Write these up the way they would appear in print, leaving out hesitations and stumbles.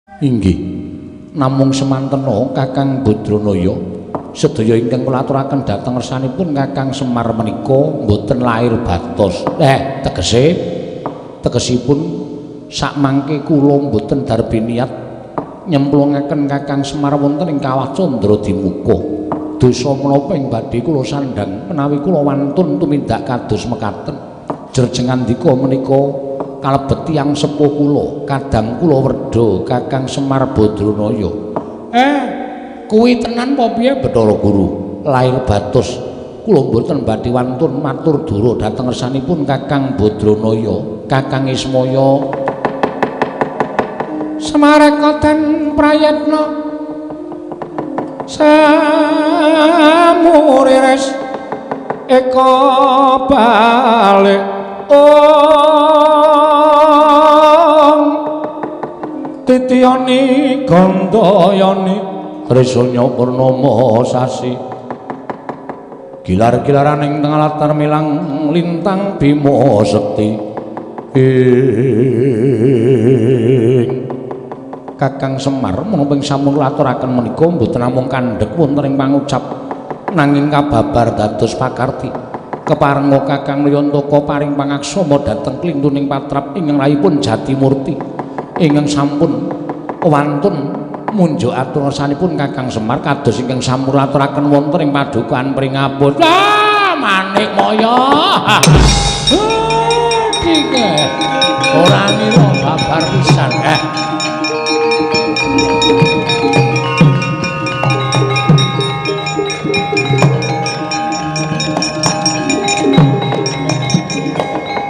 Inggih. Namung semantena Kakang Badranaya, sedaya ingkang kula aturaken dhateng ngersanipun Kakang Semar menika mboten lair batos. Tegese tegesipun sakmangke kula mboten darbi niat nyemplungaken Kakang Semar wonten ing Kawah Candradimuka. Dosa menapa ing badhe kula sandhang menawi kula wantun tumindak kados mekaten. Jerjeng andika menika kalebet tiyang sepuh kula, kadang kula werda Kakang Semar Badranaya. Kuwi tenan apa piye Bathara Guru? Lair batos kula mboten badhe wantun matur dura dhateng ngersanipun Kakang Badranaya, Kakang Ismaya. Semarekaten prayetna samurires eka balik ong titiyani gandayani trisanya purnama sasi gilar-gilaraning tengah latar milang lintang bima sekti. Ing Kakang Semar menapa ing sampun kula aturaken menika mboten namung kandhek wonten ing pangucap nanging kababar dados pakarti. Keparenga Kakang Liyantaka paring pangaksama dhateng klintuning patrap ingkang rahipun Jatimurti ingkang sampun wantun munjuk atur ngersanipun Kakang Semar kados ingkang sampun aturaken wonten ing padukaan Pringapus. Ah, Manikmaya. Iki ora ngira babar pisan.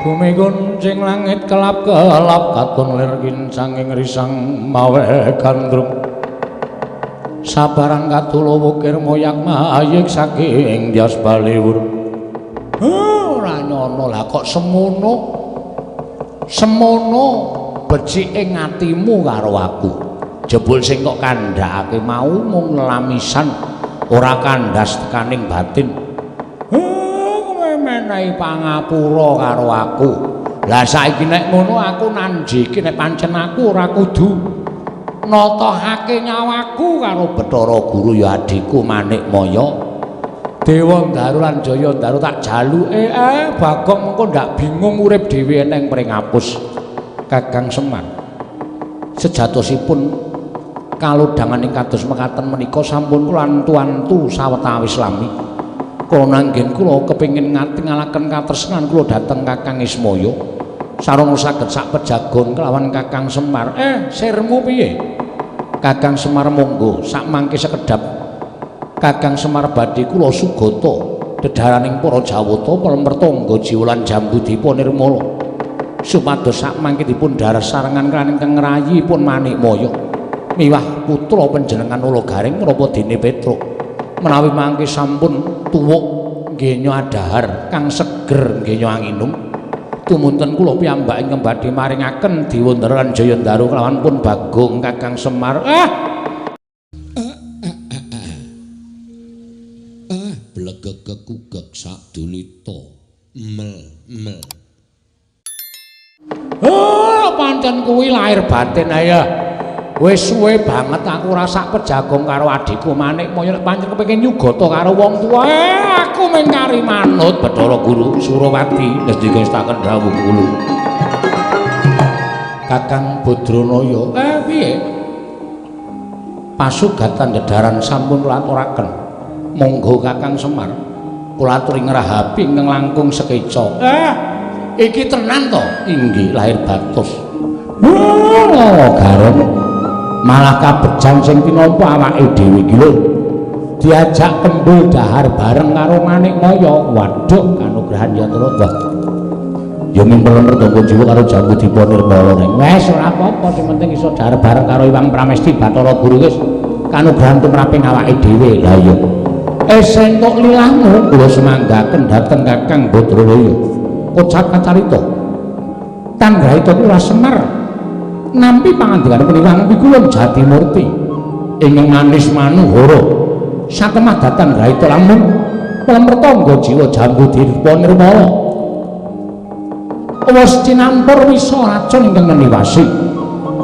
Bumi kuncing langit kelap-kelap katon lir kincanging risang mawe gandrung. Sabaran kadula wukir moyak mayik saking dyas baliwur. Ora nyono lah kok semono. Semono becike atimu karo aku. Jebul sing kok kandhakake mau mung lamisan ora kandhas tekaning batin. Kowe menehi pangapura karo aku. Lah saiki nek ngono aku nanjiki nek pancen aku ora kudu natohake nyawaku karo Bathara Guru ya adhiku Manikmaya. Dewa Ndaru lan Jaya Ndaru tak jaluke Bagong mengko ndak bingung urip dhewe eneng Pringapus. Kakang Semar sejatosipun kalodhangan ing kados mekaten menika sampun kula antu-antu sawetawis lami. Kula nanggen kula kepengin ngatingalaken katresnan kula dhateng Kakang Ismaya. Sarana saged sak pejagon kelawan Kakang Semar. Sirmu piye? Kakang Semar monggo sakmangke sekedhap Kakang Semar badhe kula sugata dedharaning para Jawata Palemertangga jiwa lan Jambudipa nirmala supados sakmangke dipun dhahar sarengan kaliyan ingkang ngrayipun Manikmaya miwah putra panjenengan Ula Garing menapa dene Petruk menawi mangke sampun tuwuk nggenya adhahar kang seger nggenya anginum tumunten kula piyambak ingkang badhe maringaken Dewa Ndara lan Jaya Ndaru kelawan pun Bagong Kakang Semar. Blegegekugek sadulita mel mel. Oh, pancen kuwi lahir batin ayo. Wis suwe banget aku ora sak pejagong karo adhiku Manikmaya nek pancen kepengin nyugata karo wong tuwa. Aku mung kari manut Bathara Guru Surawati ngendika estaken dawuh kula. Kakang Badranaya, piye? Pasugatan dedharan sampun kula aturaken. Monggo Kakang Semar, kula aturi ngrahapi ingkang langkung sekeca. Iki tenan to? Inggih, lahir batos. Oh, gareng. Malah kabejan sing tinampa awake dhewe iki lho. Diajak kembul dahar bareng karo Manikmaya. Waduh, kanugrahan ya Trata. Ya mimpel mertangga jiwa karo Jambudipa Nirmala ning. Wes ora apa-apa, sing penting iso dahar bareng karo Iwang Pramesti Bathara Guru wis kanugrahan tumraping awake dhewe. Lah iya. Entuk lilangmu kula semanggaken dhateng Kakang Badranaya. Kocak kacarita. Tanggrahita kula Semar nampi pangandikanipun Iwang Pikulun Jatimurti ingkang manis manuhara. Satemah dhateng grahita lamun palemertangga jiwa Jambudipa Nirmala. Wis cinampur wisa racun ingkang ngeniwasi.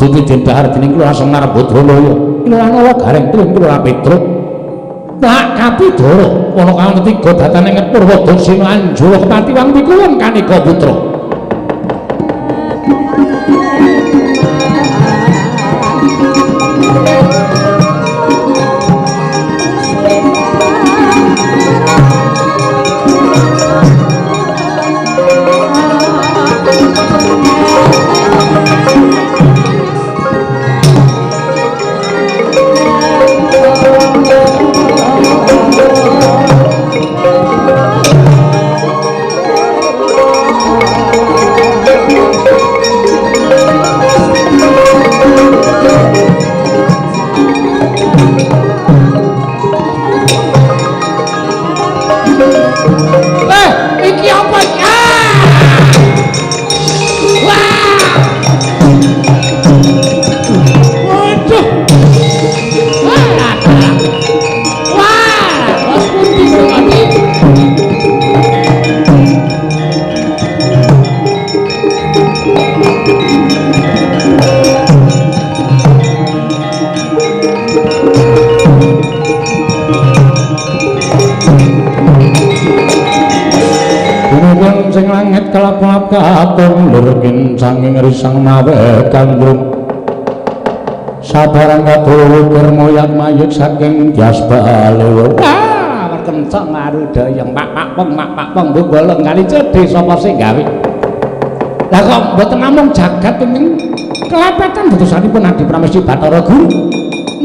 Dupi den dahar dening Kelurahan Semar Badralaya. Kelurahan Nala Gareng dening Kelurahan Petruk. Pak Kapidara ana kang ketiga datane ing Purwadaksina Anjala Kepatiwang Pikuwun Kaneka Putra. Sanging risang mawe gandrung sabarang kadol moyak mayit saking Dyas Balewa. Ah, merkenceng arudayeng pak pak peng mak pak peng mbok bolong kali cedhe sapa sing gawe. Lah kok mboten namung jagat ing kelepetan dedosanipun Adi Pramesti Bathara Guru,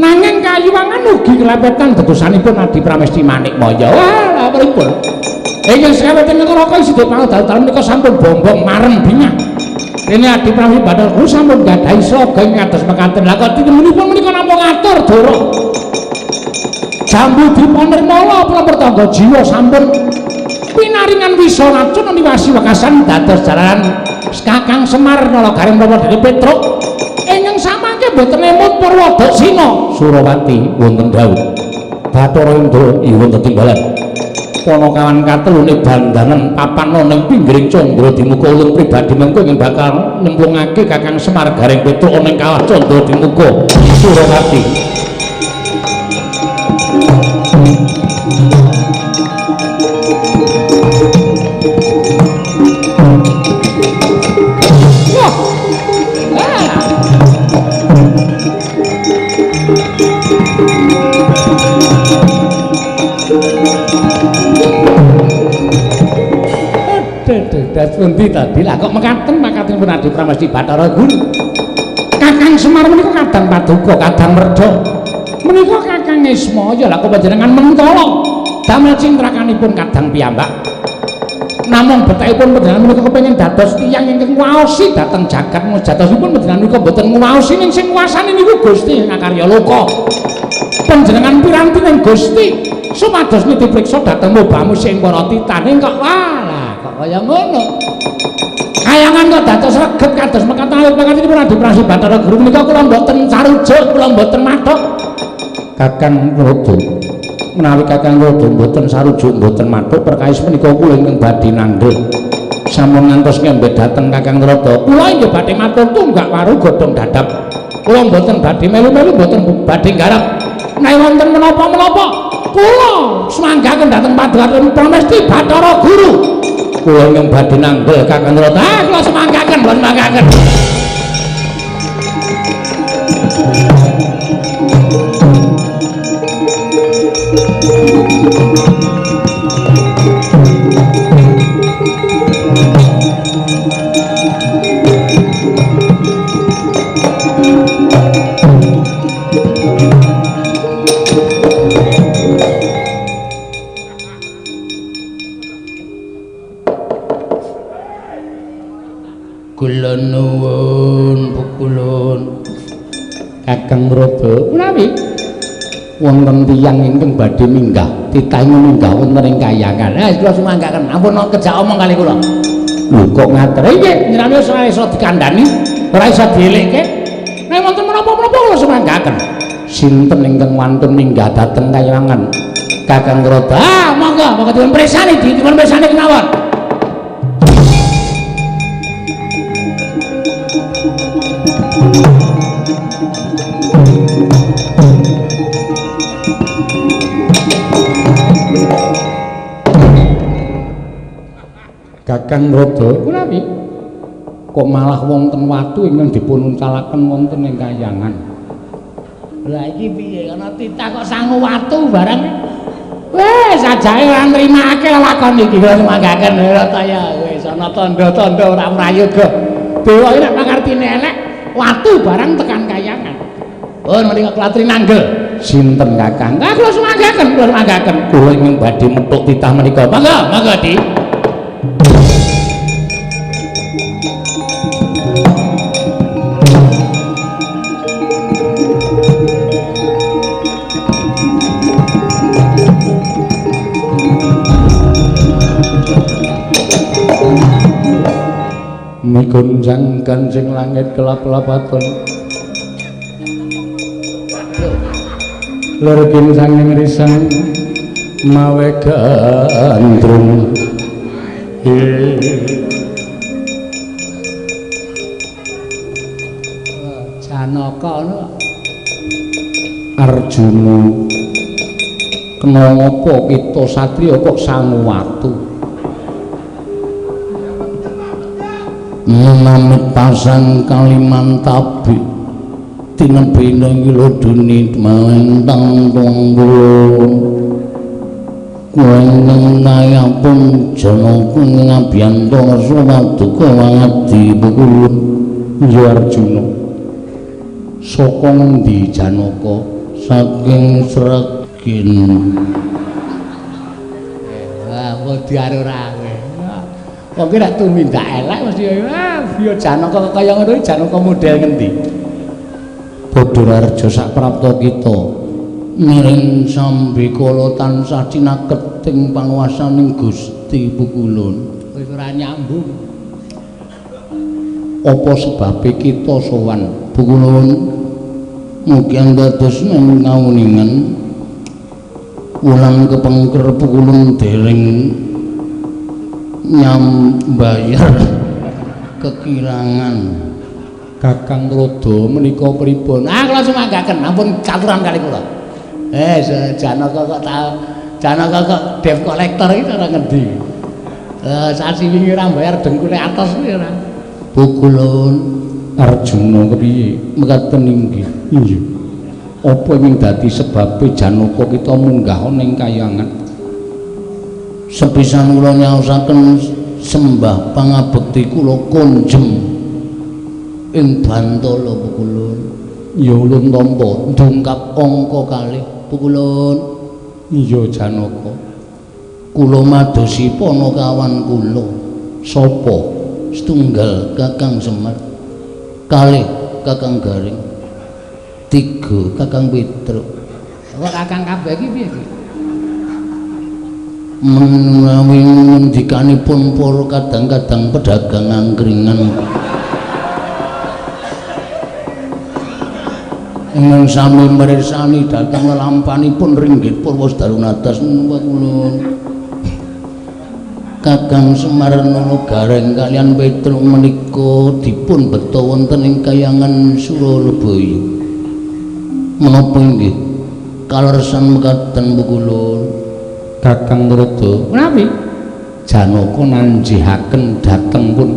nanging kayuwangan ugi kelepetan dedosanipun Adi Pramesti Manikmaya. Wah, lha pripun? Ingkang sekawetan Neraka sida pangdal-dal menika sampun bombong marem bingah. Rene Adi Pramesti Bathara Guru sampun gadhahi sloga ing kados mekaten. Lah kok tinemunipun menika namung ngatur dara. Jambu dipanirmala prapertangga jiwa sampun pinaringan wisa racun niwasi wekasan dados jalaran Kakang Semar Nala Gareng Rama dene Petruk ingkang samangke boten emut Purwadaksina Surawati wonten dawuh. Bathara Indra wonten timbalan. Panakawan katelune bandanan papan ana ing pinggiring Candra Dimuka ulun pribadi mengko ingkang bakal nyemplungake Kakang Semar Gareng Petruk ana ing kawah Candra Dimuka Surawati. Das pundi tadi lah kok mekaten makatenipun Adi Pramesti Bathara Guru. Kakang Semar menika kadang paduka, kadang merda. Menika Kakang Ismaya lah kok panjenengan mentala damel cintrakanipun kadang piyambak. Namung betakipun panjenengan menika kepengin dados tiyang ingkang nguwaosi dhateng jagat mujatosipun panjenengan menika mboten nguwaosi ning sing nguwasani niku Gusti ing akarya loka. Panjenengan piranti ning Gusti supados nitipriksa dhateng mubamu sing para titaning kok wah kaya ngono. Kayangan kok dados reget kados mekaten awit mekatenipun Adi Pramesti Bathara Guru menika kula mboten sarujuk, kula mboten mathuk. Kakang Rada, menawi Kakang Rada mboten sarujuk, mboten mathuk perkawis menika kula ingkang badhe nandhut. Sampun ngantos ngembet dhateng Kakang Rada. Kula inggih badhe matur tunggak waru godhong dadap. Kula mboten badhe melu-melu, mboten badhe nggarap. Nek wonten menapa-menapa, kula sumanggaken dhateng Paduka Pramesti Bathara Guru. Kula ingkang badhe nanggel Kakang Rada. Ah, kula semanggaken, kula semanggaken. Kula nuwun pukulun Kakang Rada menawi wonten tiyang ingkang badhe minggah titah minggah wonten ing kayangan. Eh kula sumanggaken ampun kejak omong kali kula. Lho kok ngaten? Nggih, jenengan wis ora iso dikandhani, ora iso dielekke. Nek wonten menapa-menapa kula sumanggaken. Sinten ingkang wantun minggah dhateng kayangan Kakang Rada? Ah, monggo, monggo dipun pirsani, dipun pirsani kemawon. Kakang Rada kunawi kok malah wonten watu ingkang dipun uncalaken wonten ing kayangan. Lah iki piye ana titah kok sangu watu barang. Wes sajake ora nrimake lakon iki kula sumanggaken ora ya wis ana tandha-tandha ora prayoga. Dewa iki nek pangartine elek watu barang tekan kayangan. Oh menika kula aturi nanggel. Sinten Kakang? Ah kula sumanggaken, kula sumanggaken. Kula ingkang badhe methuk titah menika. Monggo, monggo Dik. Migunjang kancing langit kelap-lapaton lurkin sanging risang mawe gandrung. Janaka ngono Arjuna kena ngapa kita satriya kok sangu watu? Menawi pasang Kalimantabi tinebina loduni malentang tuwung kuwi nayapun Janaka ngabiyantara swaduka wangadi pukulun. Ya Arjuna, saka ngendi Janaka? Saking Sragen. Wah, wedi ora kowe. Wong ki nek tumindak elek mesti ah ya Janaka kaya ngono iki Janaka model ngendi? Badararja saprapta kita miring sambikala tansah cinaket ing panguwasaning Gusti Pukulun. Wis ora nyambung. Apa sebabe kita sowan Pukulun? Mugi dados ngawuningan wulan kepengker Pukulun dereng nyambayar kekirangan. Kakang Rada menika pripun? Ah kula sumanggaken, ampun caturan kali kula. Janaka kok ta Janaka kok debt collector iki ora ngendi? Sasi wingi ora bayar dengkule atos kuwi ora. Pukulun Arjuna kepiye? Mekaten inggih. Iya. Apa ing dadi sebabe Janaka kita munggah ning kayangan? Sepisan kula nyaosaken sembah pangabekti kula konjem ing Bantala Pukulun. Ya ulun tampa dongkap angka kalih Pukulun. Iya Janaka. Kula madosi panakawan kula. Sapa? Setunggal Kakang Semar, kalih Kakang Garing, tiga Kakang Petruk. Kok Kakang kabeh iki piye iki? Menawi ngendikanipun para kadang-kadang pedagang angkringan ingkang sami mirsani dhateng lelampanipun ringgit purwa darunatas Pukulun. Kakang Semar Nala Gareng kalian Petruk menika dipun beta wonten ing kayangan Suralabaya. Menapa inggih kaleresan mekaten Pukulun? Kakang Rada menawi Janaka nanjihaken dhateng pun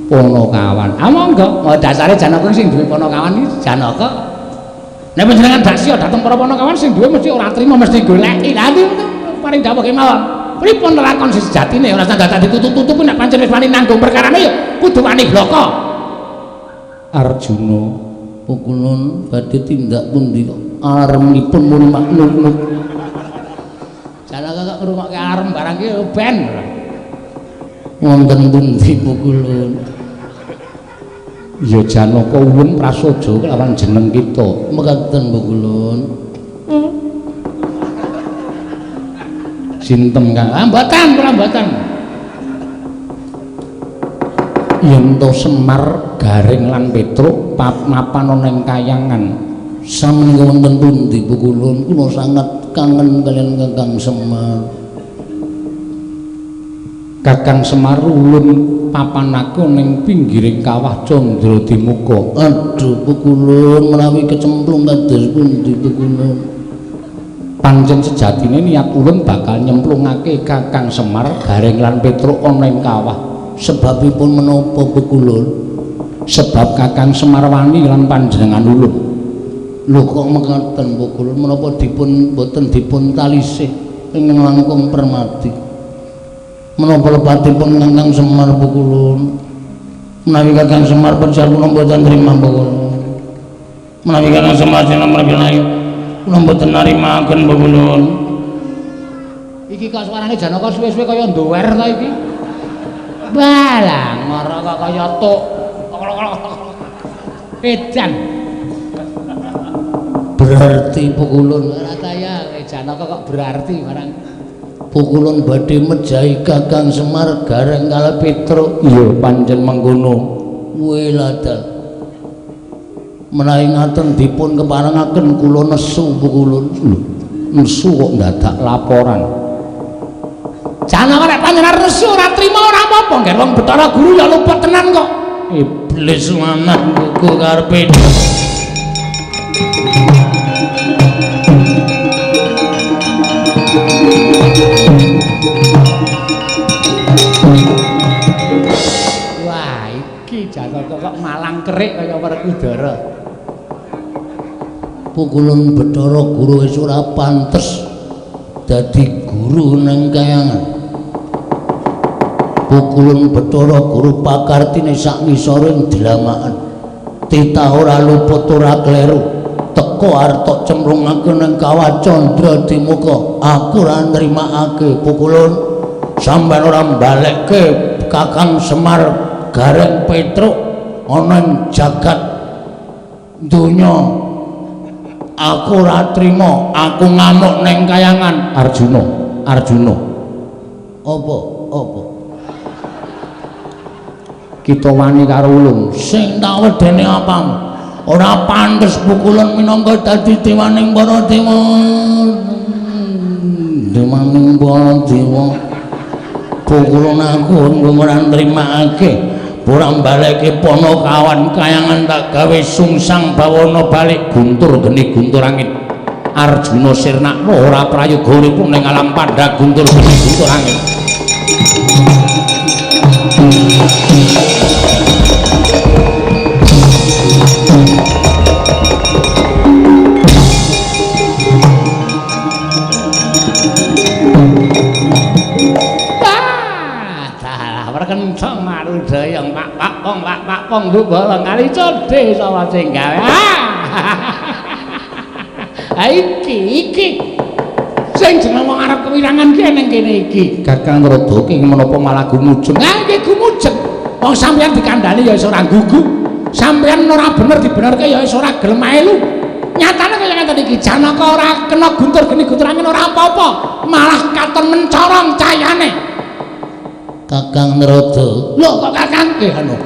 Panakawan. Ah monggo, oh dasare Janaka sing duwe Panakawan iki Janaka. Nek panjenengan daksia dhateng para Panakawan sing duwe mesti ora trima, mesti goleki. Lah niku paring dawuh kemawon. Pripun lakon sejatine ora usah dadak ditutup-tutupi nek pancen wis wani nanggung perkarane ya kudu wani bloko. Arjuna Pukulun badhe tindak pundi kok alarmipun muni maknuk-nuk. Janaka kok ngrungokke alarm barang ki ben. Wonten pundi Pukulun? Ya Janaka ulun prasaja kelawan jeneng kita. Mekaten Pukulun. Sinten Kang? Ah mboten, kula mboten. Yen to Semar, Gareng lan Petruk mapan ana ing kayangan. Sameneika wonten pundi Pukulun? Kula sangat kangen kalian Kakang Semar. Kakang Semar ulun papanake ning pinggiring kawah Candradimuka. Aduh Pukulun, menawi kecemplung kados pundi Pukulun? Pancen sejatine niat ulun bakal nyemplungake Kakang Semar, Gareng lan Petruk ana ing kawah. Sebabipun menapa Pukulun? Sebab Kakang Semar wani lan panjenengan ulun. Lho kok mekaten Pukulun, menapa dipun boten dipun talisih ingkang langkung permati? Menapa lepatipun Kakang Semar Pukulun? Menawi Kakang Semar pejal kula mboten nrima Pukulun. Menawi Kakang Semar sinambar kula mboten narimaken Pukulun. Iki kok suarane Janaka suwe-suwe kaya ndower ta iki? Balang ngora kok kaya tuk. Edan. Berarti Pukulun ora ta ya, Janaka kok berarti barang. Pukulun badhe mejahi Kakang Semar Gareng kalih Petruk. Iya, pancen mengkono. Weladal. Menawi ngaten dipun keparengaken kula nesu Pukulun. Lho, nesu kok ndadak laporan. Janaka nek panjenengan nesu ora trima ora apa-apa, nggih wong Bathara Guru ya luput tenan kok. Iblis lanang kuku karepe. Wah, iki Janaka kok malang kerik kaya Werkudara. Pukulun Bathara Guru wis ora pantes dadi guru nang kayangan. Pukulun Bathara Guru pakartine sak ngisore dlamakan. Titah ora luput ora kleru. Teko artok cemplungake nang kawah Candra Dimuka. Aku ora nrimakake Pukulun. Sampeyan ora mbalekke Kakang Semar Gareng Petruk ana ing jagat donya. Aku ora trima, aku ngamuk ning kayangan. Arjuna, Arjuna. Apa? Apa? Kita wani karo ulun. Sing tak wedene apamu? Ora pantes Pukulun minangka dadi dewaning para dewa. Dewaning para dewa. Pukulun aku ora nrimakake. Ora mbaleke Panakawan kayangan tak gawe sungsang bawana balik guntur geni guntur angin. Arjuna sirnakno ora prayoga urip ning alam pandha guntur geni guntur angin. Kenceng marudaya pak pak pong pak pak pong bolong kali codhe sapa sing gawe. Ha iki iki sing jeneng wong arep kewirangan ki ning kene iki. Kakang Narada ki menapa malah gumujeng. Ha iki gumujeng. Wong sampeyan dikandhani ya iso ora gugu. Sampeyan ora bener dibenerke ya iso ora gelem melu. Nyatane kaya ngeten iki Janaka ora kena guntur geni guntur angin ora apa-apa, malah katon mencorong cayane. Kakang Narada. Lho kok Kakang? Anu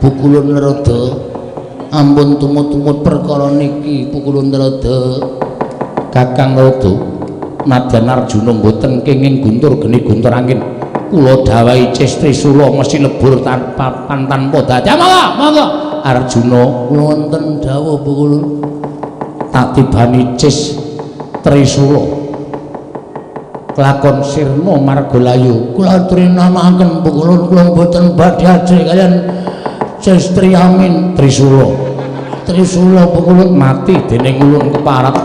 Pukulun Narada. Ampun tumut-tumut perkara niki Pukulun Narada. Kakang Narada, nadyan Arjuna mboten kenging guntur geni guntur angin. Kula dawuhi Ces Trisula mesti lebur tanpa tanpa dadi. Monggo, monggo. Arjuna kula wonten dawuh Pukulun. Tak tibani Ces Trisula. Lakon sirna margalayu kula trinamaken Pukulun kula mboten badhe ajrih kaliyan Ces Triamin Trisula. Trisula Pukulun mati dening ulun keparat.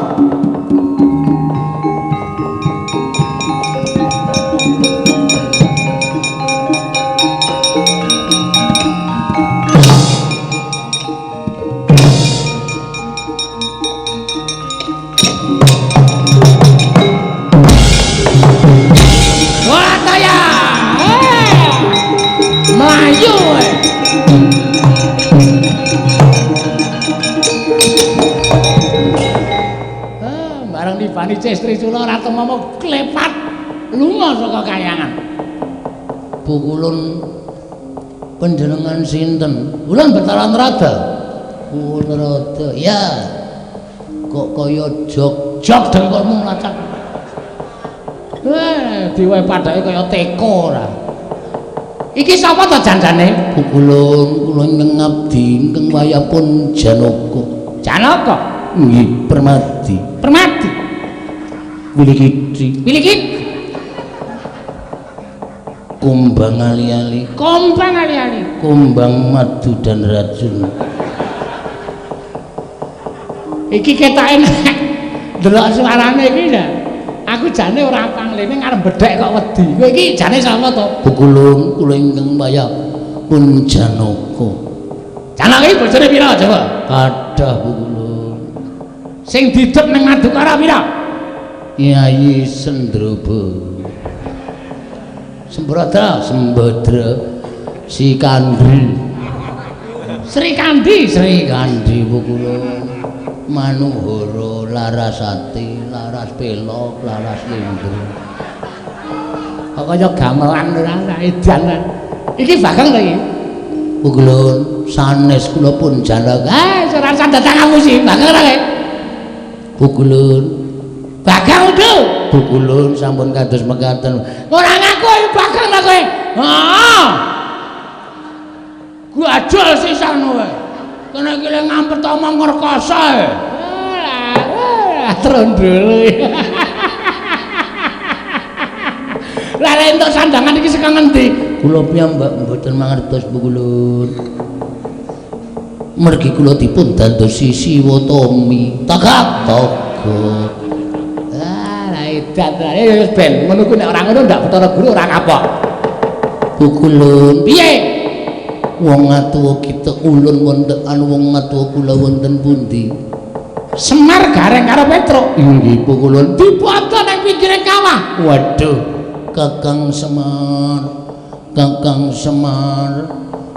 Ces Trisula ora temomo klepat lunga saka kayangan. Pukulun panjenengan sinten? Ulun Bathara Narada. Narada. Ya. Kok kaya jog-jog dengkulmu nglacak. Diwehi padake kaya teko ora. Iki sapa to janjane? Pukulun kula ingkang ngabdi ingkang wayahipun Janaka. Janaka? Nggih, Permadi. Permadi. Wilikiti. Wilikit. Kumbang ali-ali. Kumbang ali-ali. Kumbang madu dan racun. Iki ketoke nek delok suarane iki ya. Aku jane ora panglene arep bedhek kok wedi. Kowe iki jane sapa to? Bukulung kula ingkang payah pun Janaka. Janaka iki bojone pira coba? Kathah Bukulung. Sing didep ning Madukara pira? Kyai Sendraba. Sembradra, Sembadra, Si Kandri. Sri Kandi, Sri Kandi Bukulung. Manuhara, Larasati, Laras Pelok, Laras Lindro. Kok kaya gamelan ora edan. Iki Bagong to iki? Bukulun, sanes kula pun Janaka. Ah, ora usah datang ngapusi, Bagong ora kowe. Bukulun. Bagong udu. Bukulun sampun kados mekaten. Ora ngaku Bagong ta kowe. Heeh. Gajul sisan kowe. Kene iki le ngampet omong ngrekoso. Lah, trondolo. Lah lek entuk sandangan iki saka ngendi? Kula piyambak mboten mangertos Bukulun. Mergi kula dipun dandosi Siwa Tomi. Tagak togok. Ah, lah edan ta. Wis ben ngono ku nek ora ngono ndak Bathara Guru ora kapok. Bukulun. Piye? Wong atuwa kita ulun wonten anu wong atuwa kula wonten pundi? Semar Gareng karo Petruk. Inggih Bukulun. Diboto nang pinggire kawah. Waduh, Kakang Semar. Kakang Semar,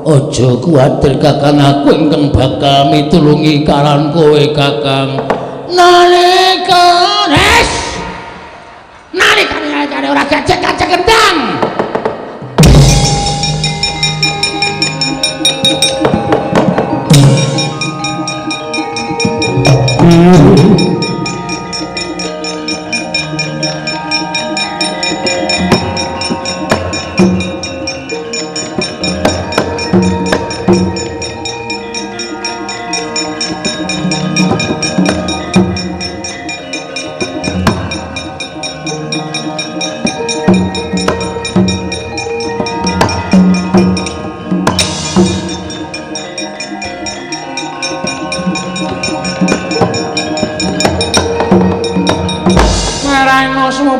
aja kuwatir Kakang, aku ingkang bakal mitulungi karan kowe Kakang. Nalika res. Nalika ora gajek-gajek kendang.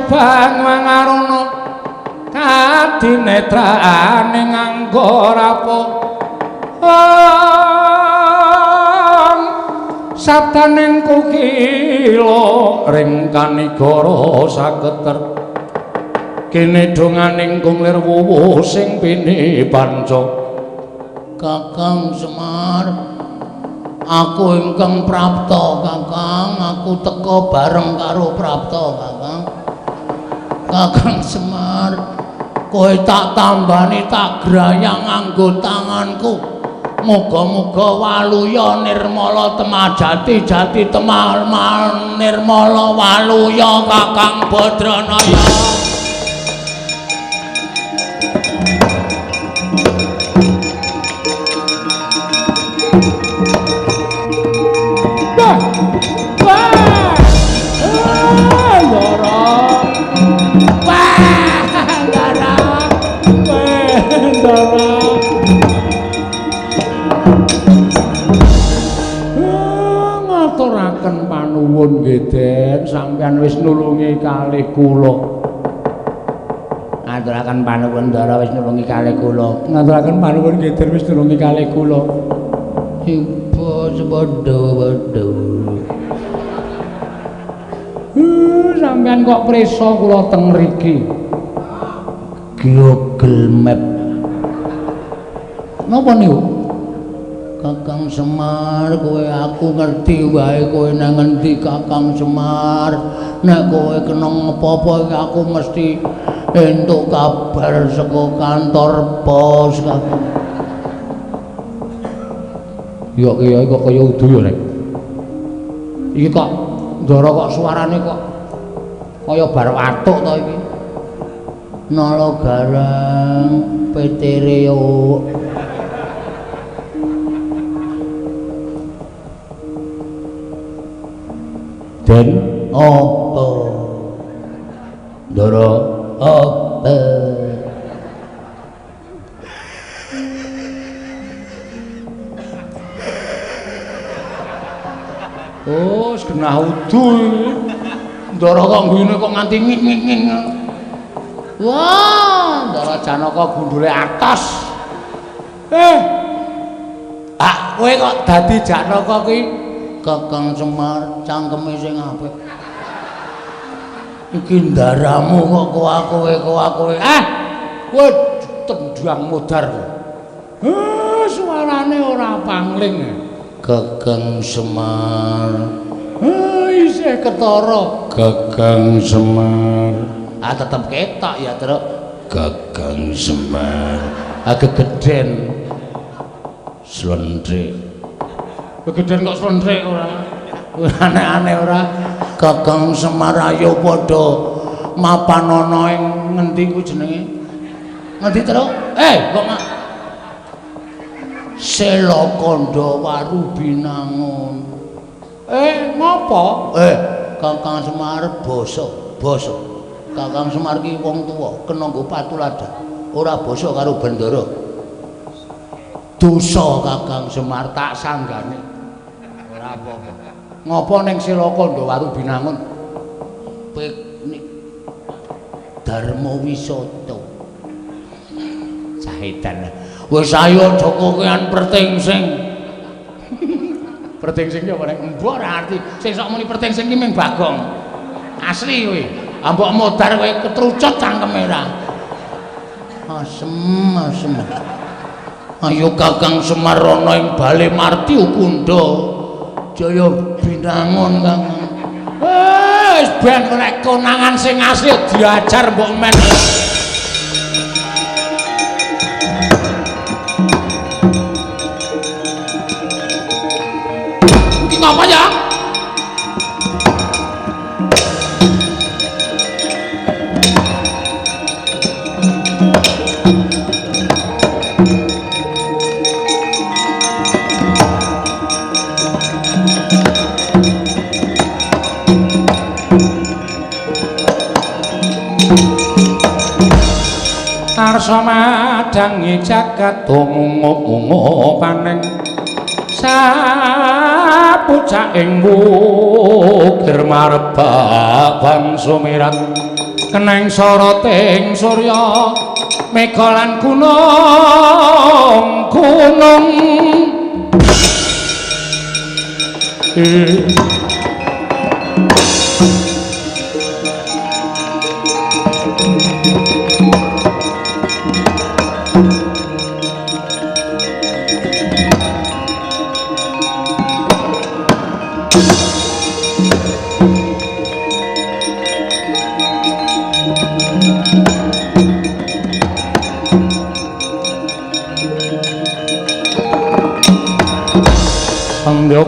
Bang mangaruna kadinetrane nganggo rapo sabdaning kukila ring kanigara saketer kene donganing kunglir wuwuh sing pini panca. Kakang Semar, aku ingkang prapta Kakang, aku teka bareng karo prapta Kakang. Kakang Semar, kowe tak tambani tak grayang nganggo tanganku. Muga-muga waluya nirmala temajati jati temal nirmala waluya Kakang Badranaya. Wah! Wah! Ah, Ndara. Wah, Ndara. Wah, Ndara. Ngaturaken panuwun nggih Den, sampeyan wis nulungi kalih kula. Ngaturaken panuwun Ndara wis nulungi kalih kula. Ngaturaken panuwun nggih Den wis nulungi kalih kula. Ibu sepadha-padha. Sampeyan kok prisa kula teng mriki? Google Map. Napa niku? Kakang Semar, kowe aku ngerti wae kowe nang ngendi Kakang Semar. Nek kowe kena apa-apa iki aku mesti entuk kabar saka kantor pos Kakang. Ya kiai kok kaya udu ya rek. Iki kok Ndara kok suarane kok kaya bar watuk to iki. Nala Gareng PT Reo. Den apa? Ndara apa? Oh, genah udu iki. Ndara kok ngguyune kok nganti ngik-ngik. Wah, Ndara Janaka gundule atos. Ah, kowe kok dadi Janaka kuwi? Kakang Semar cangkeme sing apik. Iki ndaramu kok kowe. Ah, kowe tendang modar. Suarane ora pangling. Kakang Semar. Isih ketara. Kakang Semar. Ah, tetep ketok ya, Truk. Kakang Semar. Ah, gegeden. Slendrik. Gegeden kok slendrik ora? Aneh-aneh ora. Kakang Semar ayo padha mapanana ing ngendi ku jenenge? Ngendi, Truk? Kok Selakandha Waru Binangun. Ngopo? Kakang Semar basa, basa. Kakang Semar ki wong tuwa, kena nggo patuladan. Ora basa karo bendara. Dosa Kakang Semar tak sanggane. Ora apa-apa. Ngopo ning Selakandha Waru Binangun? Piknik Dharma Wisata. Cahidan. Wis ayo aja kokean pertingsing. Pertingsing ki apa nek mbok ora arti. Sing sok muni pertingsing ki ming Bagong. Asli kowe. Ambok modar kowe ketrucut cangkeme ora. Asem, asem. Ayo Kakang Semar ana ing Bale Marti Ukunda. Jaya Binangun, Kang. Wis ben nek konangan sing asli diajar mbok men. Apa ya? Arsa madangi jagat mungup-mungup paneng sapucaking wukir marbak bangsa mirat keneng soroting surya mega lan gunung gunung.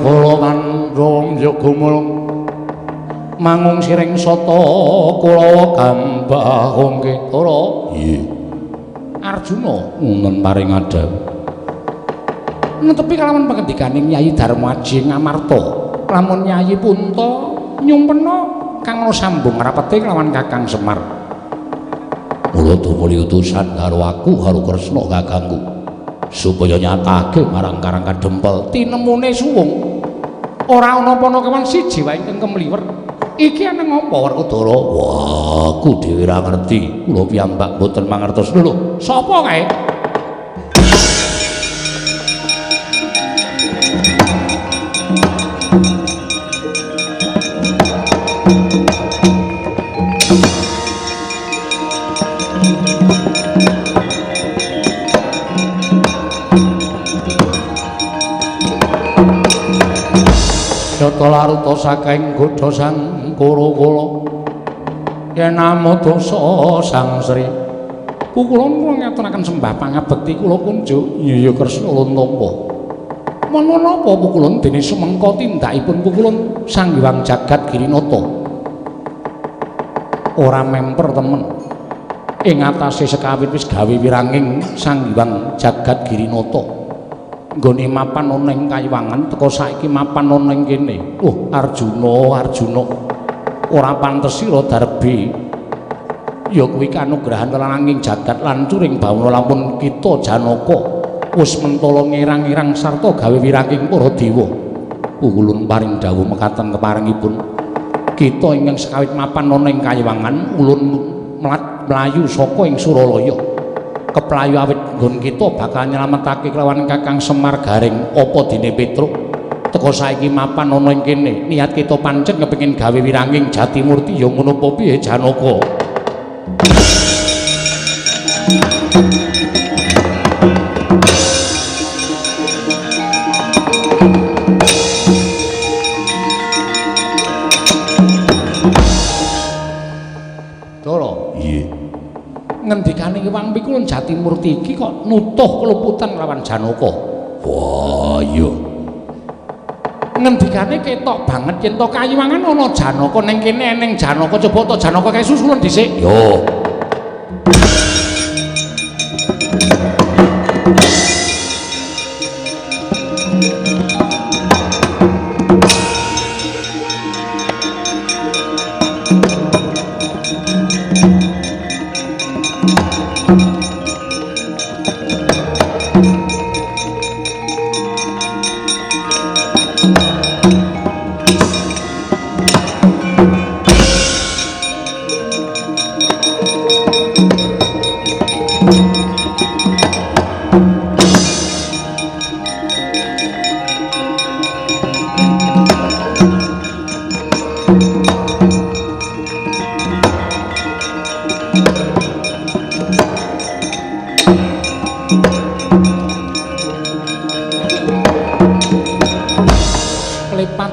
Kala mandhong gumulung mangung siring sata kulawa gambah ketara. Nggih. Arjuna ngoten paring adhawuh. Netepi kalawan pangendikaning Nyai Darmaji Ngamarta, lamun Nyai Punta nyumpena kang ana sambung rapete kelawan Kakang Semar. Mula tumuli utusan karo aku karo Kresna kakangku supaya nyatake marang Karang Kadempel tinemune suwung. Ora ana panakawan siji wae ingkang kemliwer. Iki ana ngapa Werkudara? Wah, aku dhewe ora ngerti. Kula piyambak mboten mangertos. Lho, sapa kae? Yata laruta saking godha sang Kura-kula yen namada sang Sri pukulun kula ngaturaken sembah pangabekti kula kunjuk Yaya Kresna ulun tampa. Menapa napa pukulun dene sumengka tindakipun pukulun Sang Hyang Jagat Girinata ora memper temen ing atase sekawit wis gawe wiranging Sang Hyang Jagat Girinata nggone mapan ana ing kayiwangan teka saiki mapan ana ing kene. Oh Arjuna, Arjuna, ora pantes sira darbe Ya kuwi kanugrahan lananging jagat lan curing bawana lamun kita Janaka wis mentala ngirang-irang sarta gawe wiranging para dewa. Ulun paring dawuh mekaten keparengipun kita ingkang sekawit mapan ana ing kayiwangan ulun mlayu saka ing Suralaya. Keplayu awit nggon kita bakal nyelametake kelawan Kakang Semar Gareng apa dene Petruk. Teka saiki mapan ana ing kene, niat kita pancen kepengin gawe wiranging Jatimurti ya ngono apa piye Janaka? Dara, Iya. Ngendikane Hyang Pikulun Jatimurti iki kok nutuh keluputan lawan Janaka. Wah, iya. Ngendikane ketok banget yen to kayiwangan ana Janaka ning kene eneng Janaka, coba to Janaka kae susulen dhisik. Yo.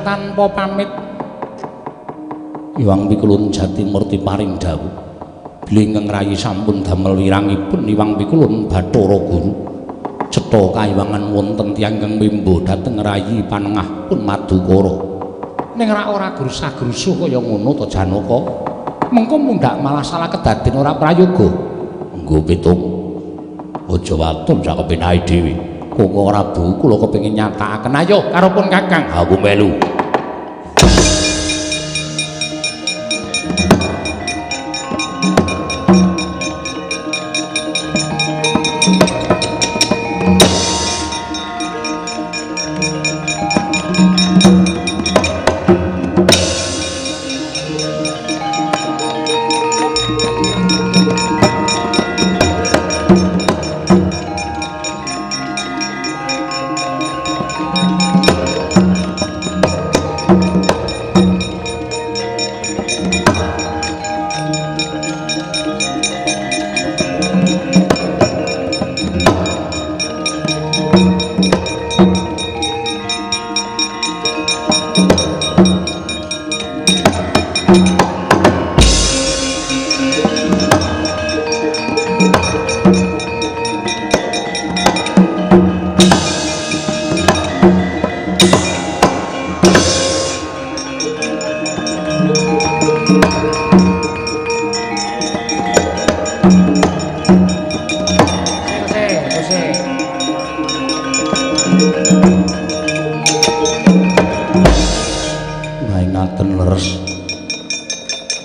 Tanpa pamit Hyang Pikulun Jatimurti paring dawuh bilih ingkang rayi sampun damel wirangipun Hyang Pikulun Bathara Guru cetha kayiwangan wonten tiyang ingkang mimba dhateng rayi panengah pun Madukara. Ning rak ora grusah-grusuh kaya ngono to Janaka, mengko mundhak malah salah kedaden ora prayoga. Nggo pitung aja watun sak kepenake dhewe. Koko Prabu kula kepengin nyatakaken ayo karo pun Kakang. Aku melu.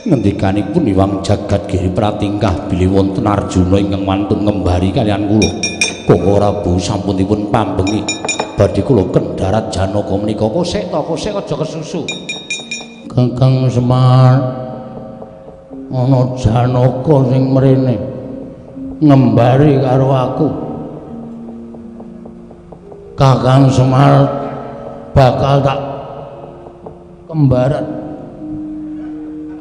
Ngendikanipun Hyang Jagat Giri pratingkah bilih wonten Arjuna ingkang wantun ngembari kaliyan kula. Koko Prabu sampun dipun pambengi badhe kula kendharat Janaka menika. Kosek to, kosek aja kesusu. Kakang Semar ana Janaka sing mrene ngembari karo aku. Kakang Semar bakal tak kembarat.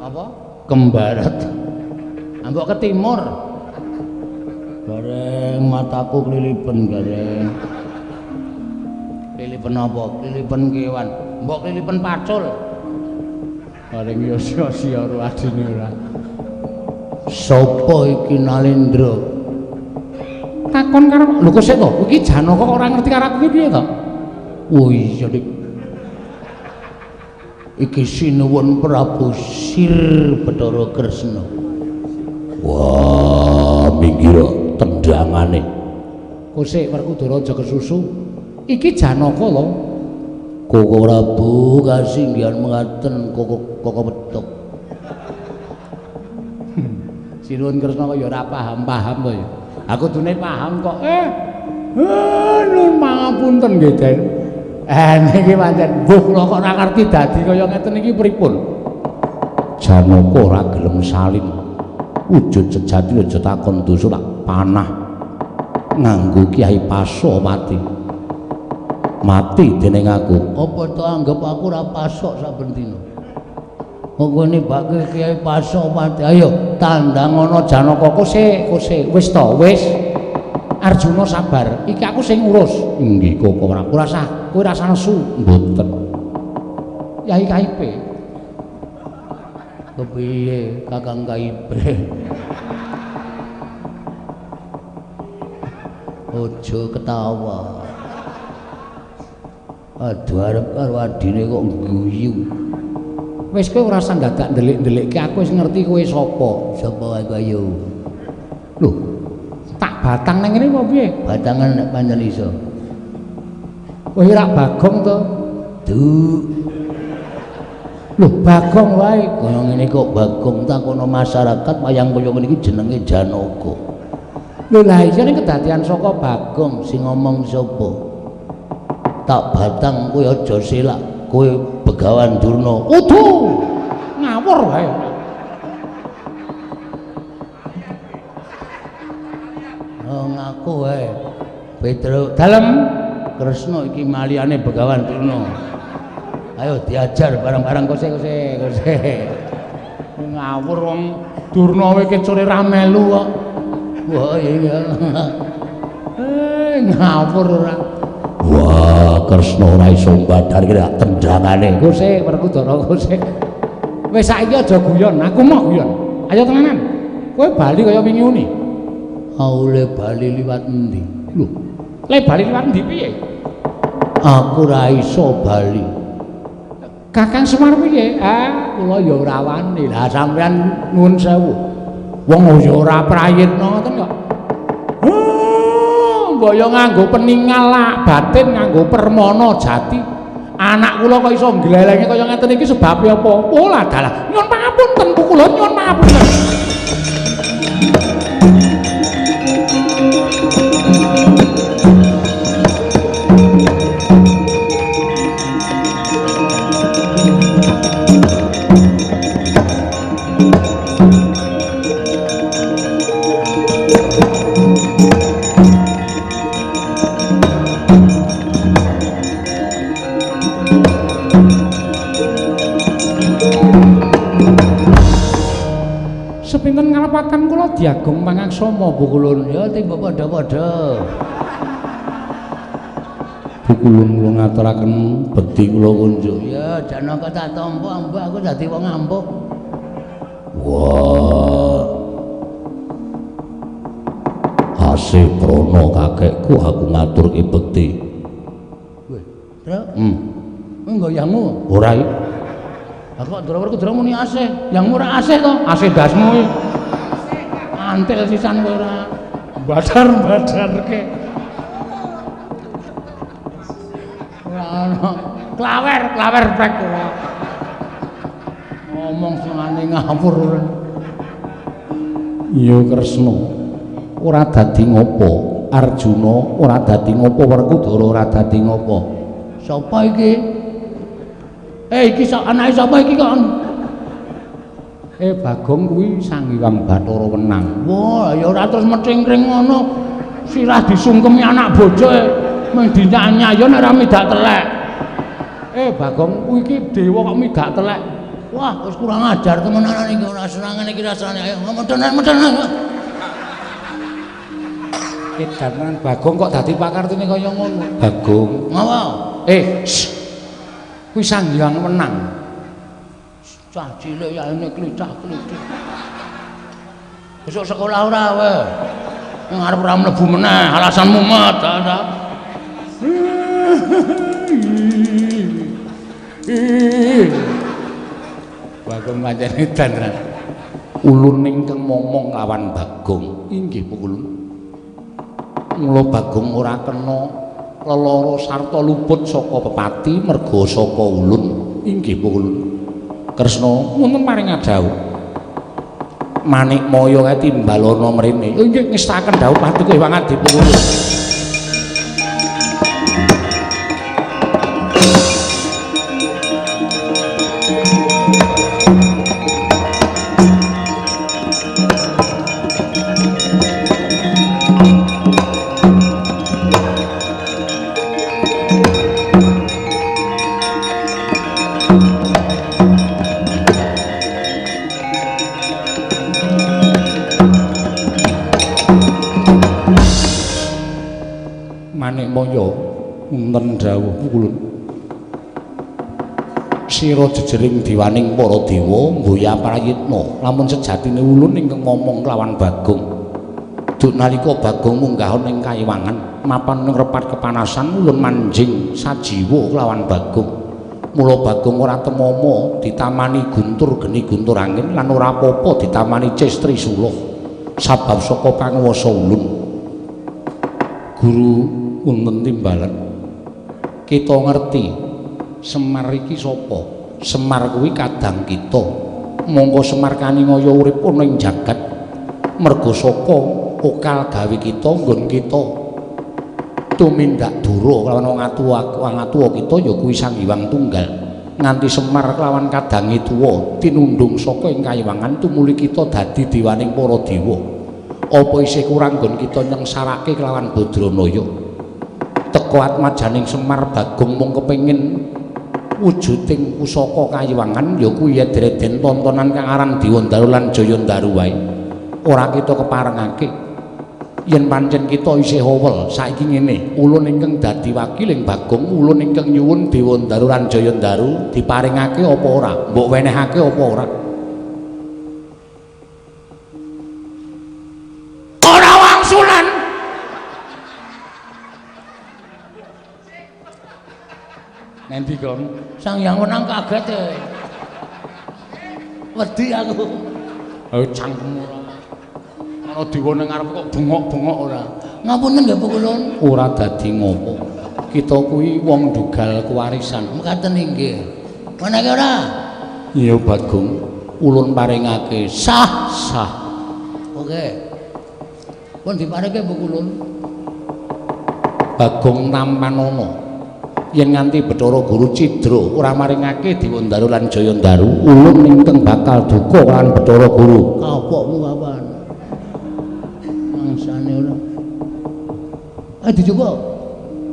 Apa? Kembarat. Ambok ke timur. Gareng mataku klilipen gareng. Klilipen apa? Klilipen kewan. Mbok klilipen pacul. Gareng yo sia-sia ro adine ora. Sopo iki Nalendra? Takon karo lho kok sik to? Iki Janaka kok ora ngerti karo aku piye to? Oh iya Dik. Iki sinuwun Prabu Sir Bathara Kresna. Wah, minggir tendangane. Kosek Werkudara aja kesusu. Iki Janaka lho. Koko Prabu kasinggihan mengaten koko koko petuk. Sinuwun Kresna kok ya ora paham-paham to ya. Aku kudune paham kok. Nuwun pangapunten nggih, Den. Niki pancen mbuh kula kok ora ngerti dadi kaya ngeten iki pripun. Janaka ora gelem salin. Wujud sejati aja takon dosa tak panah nganggo Kyai Pasopati. Mati dening aku. Apa to anggap aku ora pasok saben dina? Kok ngene bake Kyai Pasopati. Ayo tandang ana Janaka kose kose wis to wis. Arjuna sabar, iki aku sing ngurus. Inggih Koko Prabu. Ora sah, kowe ora nesu. Mboten. Yai KIP. Kepiye Kakang KIP? Aja ketawa. Aduh arep karo adine kok guyu. Wis kowe ora usah dadak ndelik-ndelikke, aku wis ngerti kowe sapa. Sapa wae kowe ayo. Lho, tak batang nang ngene apa piye? Batangan nek pancen iso. Kowe ora Bagong to? Du. Lho, Bagong wae. Kaya ngene kok Bagong takono masyarakat wayang kaya ngene iki jenenge Janaka. Lho lah iya ning kedadian saka Bagong sing ngomong sapa? Tak batang kowe aja selak, kowe Begawan Durna. Kudu ngawur wae. Oh ngaku wae. Petruk dalem Kresna iki maliyane Begawan Durna. Ayo diajar barang-barang kose-kose kose. Ngawur wong Durna kowe kecure ra melu kok. Wah iya. Ngawur ora. Wah, Kresna ora iso mbadar iki tendangane. Kose Werkudara kose. Wis saiki aja guyon, aku mau guyon. Ayo tenanan. Kowe bali kaya wingi uni. Aule bali liwat endi? Lho, le bali liwat endi piye? Aku ora iso bali. Kakang Semar piye? Ah, kula ya ora wani. Lah sampean nuwun sewu. Wong ya ora prayitna ngoten kok. Mbok ya nganggo peningal lak batin, nganggo permana jati. Anak kula kok iso nglelenge kaya ngeten iki sebabe apa? Oh lah dalah. Nyuwun pangapunten kula nyuwun pangapunten. Sepinten ngalepaken kula diagung pangaksama Bukulun ya tiba padha-padha. Bukulun kula ngaturaken bedhi kula kunjuk. Ya Janaka tak tampa ambuh aku dadi wong ampuh. Wah. Asih prana kakekku aku ngaturke bekti. Weh, Truk. Kowe nggoyangmu? Ora iki. Lah kok Ndrawar muni asih, yang ora asih to? Asih ndasmu iki. Antil sisan kowe ora. Badar-badarke. Ora ono. Klawer, klawer prek ora. Ngomong sengane ngawur ora. Ya Kresna, ora dadi ngopo. Arjuna ora dadi ngopo, Werkudara ora dadi ngopo. Sapa iki? Iki anake sapa iki kok? Bagong kuwi Sang Hyang Bathara Wenang. Wah, ya ora terus mecingkring ngono. Sirah disungkemi anak bojo mung dinyanyi ya nek ora midak telek. Bagong kuwi iki dewa kok midak telek. Wah, wis kurang ajar temenanan iki ora senengane iki rasane. Ayo medhen-medhen. Edan Bagong kok dadi pakartine kaya ngono. Bagong. Ngapa? Kuwi Sang Hyang Wenang. Cah cilik ya ini klicah-klicih. Besok sekolah ora kowe. Ngarep ora mlebu meneh, alasan mumet ta. Bagong pancen edan tenan. Ulun ingkang momong lawan Bagong. Inggih Pukulun. Mula Bagong ora kena lelara sarta luput saka pepati merga saka ulun. Inggih Pukulun. Kresna wonten paring adhawuh. Manikmaya kae timbalana mrene. Nggih ngestaken dawuh paduka Hyang Adipurwa. Manikmaya wonten dawuh kula. Sira jejering diwaning para dewa mboya prayitna lamun sejatine ulun ingkang ngomong kelawan Bagong. Duk nalika Bagong munggah ning kayiwangan mapan ning repat kepanasan ulun manjing sajiwa kelawan Bagong. Mula Bagong ora temama ditamani guntur geni guntur angin lan ora apa-apa ditamani ces trisula sabab saka panguwasa ulun. Guru wonten timbalan. Kita ngerti Semar iki sapa? Semar kuwi kadang kita. Mongko Semar kaningaya urip ana ing jagat merga saka okal gawe kita nggon kita tumindak dura kelawan wong atuwa kita ya kuwi Sang Hyang Tunggal. Nganti Semar kelawan kadange tuwa tinundhung saka ing kayiwangan tumuli kita dadi dewaning para dewa. Apa isih kurang nggon kita nyengsarake kelawan Badranaya? Teka atmajaning Semar Bagong mung kepengin wujuding pusaka kayiwangan ya kuwi eden tontonan kang aran Dewandaru lan Jayandaru wae. Ora kita keparengake. Yen pancen kita isih owel saiki ngene, ulun ingkang dadi wakiling Bagong, ulun ingkang nyuwun Dewandaru lan Jayandaru diparingake apa ora? Mbok wenehake apa ora? Ora wangsulan. Nanti kon Sang Hyang Wenang kaget e. Wedi aku. Ayo cangkem ora. Ana dewa ning ngarep kok bengok-bengok ora. Ngapunten nggih Pukulun. Ora dadi ngopo. Kita kuwi wong ndugal kewarisan. Mekaten inggih. Menake ora? Iya Bagong, ulun paringake sah sah. Oke. Pun diparingke Pukulun. Bagong tampanana. Yen nganti Bathara Guru cidra ora maringake Dewandaru lan Jayandaru, ulun ingkang bakal duka lan Bathara Guru. Kapokmu kapan? Mangsane ora. Dicoba.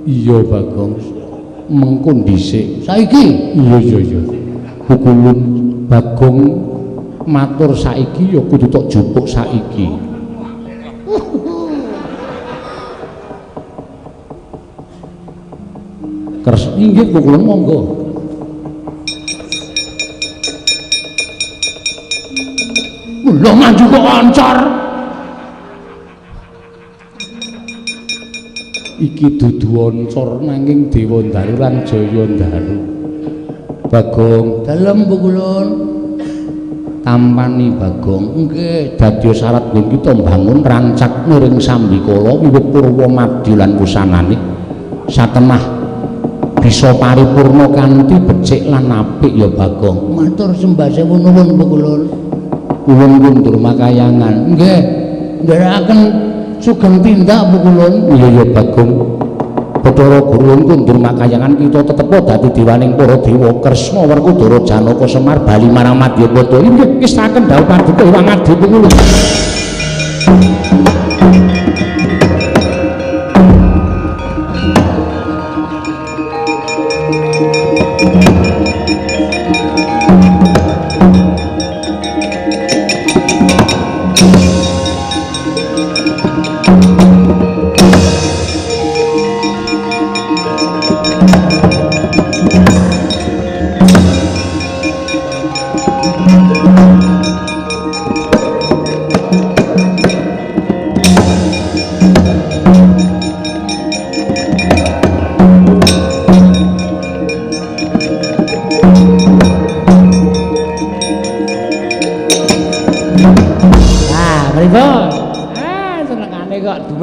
Iya Bagong. Mengko dhisik. Saiki? Iya iya iya. Pukulun Bagong matur saiki ya kudu tok jupuk saiki. Kers inggih pukulun monggo. Lho maju kok oncor. Iki dudu oncor nanging Dewandaru lan Jayandaru. Bagong dalem pukulun. Tampani Bagong. Nggih, dadi syarat nggon kita mbangun rancak miring sambikala wiwit purwa madya lan wusanane. Satemah bisa paripurna kanthi becik lan apik ya Bagong. Matur sembah sewu nuwun pukulun. Ulun kundur makayangan. Nggih, nderekaken sugeng tindak pukulun. Iya ya Bagong. Bathara Guru kundur makayangan kita tetep dadi dewaning para dewa Kresna Werkudara Janaka Semar bali marang Madyapada. Inggih ngestaken dawuh paduka Hyang Adi pukulun.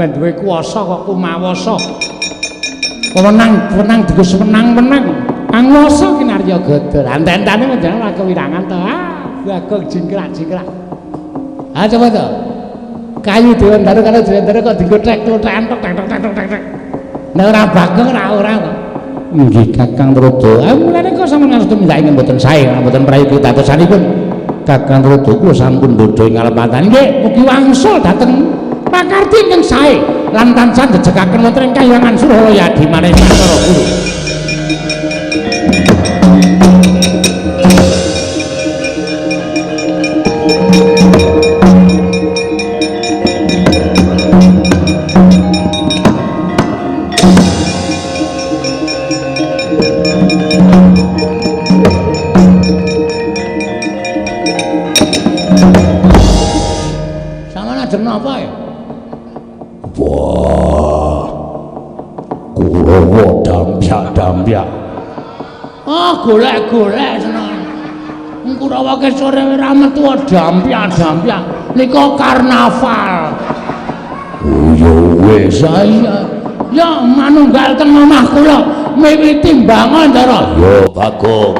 Duwe kuwasa kok kumawasa. Wenang-wenang digus wenang-wenang. Panguwasa kinarya gada. Enten-entene menjenengan ora kewirangan to. Ah, Bagong jingkrak-jingkrak. Ha coba to. Kayu Dewandaru karo Dewandaru kok dienggo tek-tekan tok tek tek tek tek. Nek ora Bagong ora to. Nggih Kakang Tuladha. Ah mulane kok sampeyan ngastu mindak ingkang mboten sae, mboten prayogi dadosanipun. Kakang Tuladha kula sampun bodho ing ngalepatan. Nggih, mugi wangsul dhateng pakarti ingkang sae lan tansah jejekaken wonten ing kahyangan Suralaya Adimaning Bathara Guru. Sampeyan ajeng napa ya? Wah. Kurawa dampyak-dampyak. Ah, golek-golek seneng. Kurawa ke sore ora metu dampyak-dampyak. Nika karnaval. Oh ya wis saya. Ya manunggal teng omah kula miwiti mbangun cara. Ya Bagong.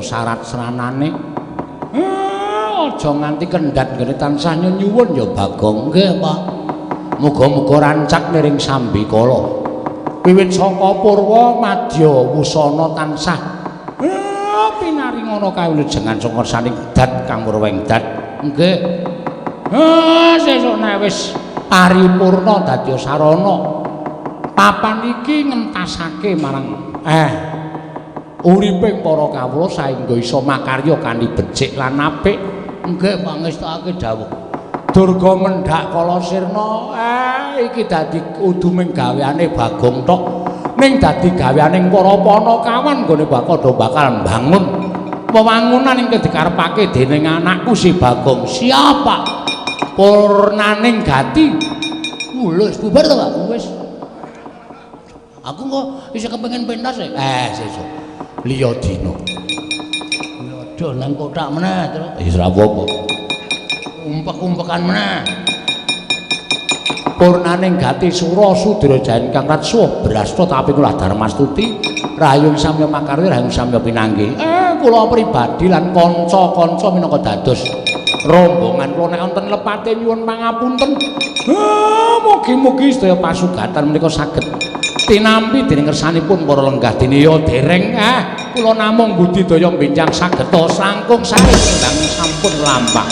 Syarat seranane aja nganti kendhat nggone tansah nyuwun ya Bagong. Nggih Pak. Muga-muga rancak niring sambikala wiwit saka purwa madya wusana tansah pinaringana kawulujengan saka saning dat kang murweng dat. Nggih. Sesuk nek wis paripurna dadi sarana papan iki ngentasake marang uripe para kawula saengga iso makarya kanthi becik lan apik. Nggih pangestokake dawuh. Durga mendhak kala sirna, iki dadi uduming gaweane Bagong tok, ning dadi gaweane para panakawan nggone bakal bakal mbangun wewangunan ingkang dikarepake dening anakku si Bagong. Siapa? Purnaning gati. Wis bubar to, Pak? Wis. Aku kok isih kepengin pentas e. Sesuk. Liya dina. Aduh nang kotak meneh, Tru. Wis ora apa-apa. Umpek-umpekan meneh. Purnaning gati sura sudra jayan kang ratsuh brasta tapi kula Darmastuti rahayung samya makarya rahayung samya pinanggih. Kula pribadi lan kanca-kanca minangka dados rombongan kula nek wonten lepate nyuwun pangapunten. Mugi-mugi sedaya pasugatan menika saged tinampi dening kersanipun para lenggah dene ya dereng. Kula namung budidaya benjang sageta langkung sae sampun lampah.